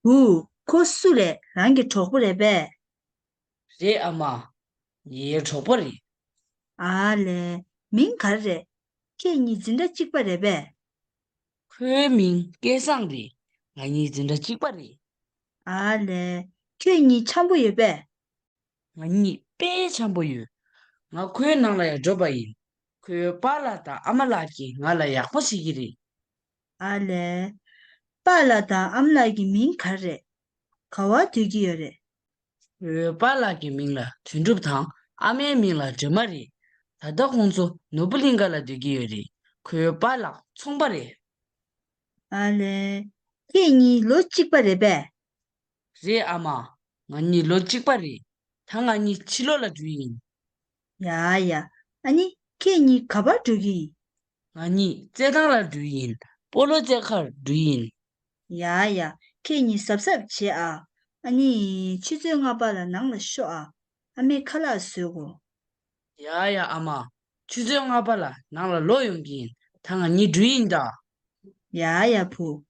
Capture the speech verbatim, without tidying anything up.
བུ། ཁོ་སུ་རེད། རང་གི་གྲོགས་པོ་རེད་པས། རེད་ཨ་མ། ངའི་གྲོགས་པོ་རེད། ཨ་ལས། མིང་ག་རེ་རེད། ཁྱེད་གཉིས་འཛིན་གྲྭ་གཅིག་པ་རེད་པས། ཁོའི་མིང་སྐལ་བཟང་རེད། ང་གཉིས་འཛིན་གྲྭ་གཅིག་པ་རེད། ཨ་ལས། ཁྱོད་གཉིས་འཆམ་པོ་ཡོད་པས། ང་གཉིས་དཔེ་འཆམ་པོ་ཡོད། ང་ཁོའི་ནང་ལ་ཡང་འགྲོ་བ་ཡིན། ཁོའི་པཱ་ལགས་དང་ཨ་མ་ལགས་ཀྱིས་ང་ལ་ཡག་པོ་བྱེད་ཀྱི་རེད། ཨ་ལས། པཱ་ལགས་དང་ཨ་མ་ལགས་ཀྱི་མིང་ག་རེ་རེད། ག་བར་སྡོད་ཀྱི་ཡོད་རེད། ཁོའི་པཱ་ལགས་ཀྱི་མིང་ལ་དོན་གྲུབ་དང་ཨ་མའི་མིང་ལ་སྒྲོལ་མ་རེད། ད་ལྟ་ཁོང་ཚོ་ནོར་བུ་གླིང་ཁ་ལ་སྡོད་ཀྱི་ཡོད་རེད། ཁོའི་པཱ་ལགས་ཚོང་པ་རེད། ཨ་ལས། ཁྱེད་གཉིས་ལོ་གཅིག་པ་རེད་པས། རེད་ཨ་མ། ང་གཉིས་ལོ་གཅིག་པ་རེད། ད་ང་གཉིས་ཕྱི་ལོགས་ལ་འགྲོ་ཡི་ཡིན། ཡ་ཡ། ཨ་ནི་ཁྱེད་གཉིས་ག་པར་འགྲོ་གི་ཡིན། ང་གཉིས་རྩེད་ཐང་ལ་འགྲོ་ཡི་ཡིན། སྤོ་ལོ་རྩེད་ཁར་འགྲོ་ཡི་ཡིན། ཡ་ཡ། ཁྱེད་གཉིས་གཟབ་གཟབ་བྱེད་ཨ། ཨ་ནི་ཆུ་ཚོད་ལྔ་པ་ལ་ནང་ལ་ཤོག་ཨ། ཨ་མས་ཁ་ལག་བཟོས་གོ། ཡ་ཡ་ཨ་མ། ཆུ་ཚོད་ལྔ་པ་ལ་ནང་ལ་ལོག་ཡོང་གི་ཡིན། ད་ང་གཉིས་འགྲོ་ཡི་ཡིན་ད། ཡ་ཡ་བུ།